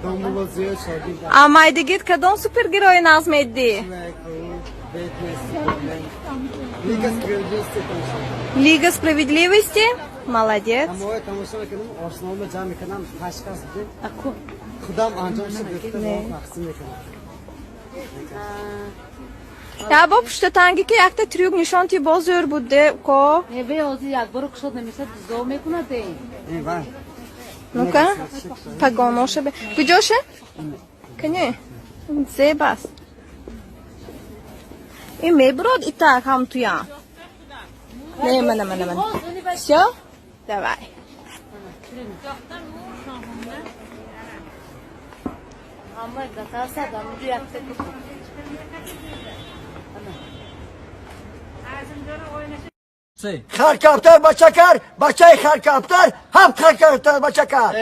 Домулло зиёд шогирд. А майдигит кадом супергерои нағз меддӣ? Бэтмен, Супермен. Лига справедливости тамошо. Лига справедливости, молодец. Ҳамоя тамошо мекунам, ошнома ҷамъ мекунам, ҳашт кас будем. Худам анҷом шуд, гирифта бо тақсим мекунам. Я бо пуштатанги ки якта трюк нишон ти, боз зӯр буд де ко. Не, бе ҳозир якбора кушод намешад, дизо мекунад де. Э, вай. Ну-ка, погоноша бе куҷоша? Кани, зеб аст. Ин мебурод итак ҳам туям. Не, мана, мана, мана, всё, давай. Ҳама натарсад, ҳамунҷо якта купу. Харкаптар бачакар, бачаи харкаптар, ҳам харкаптар бачакар.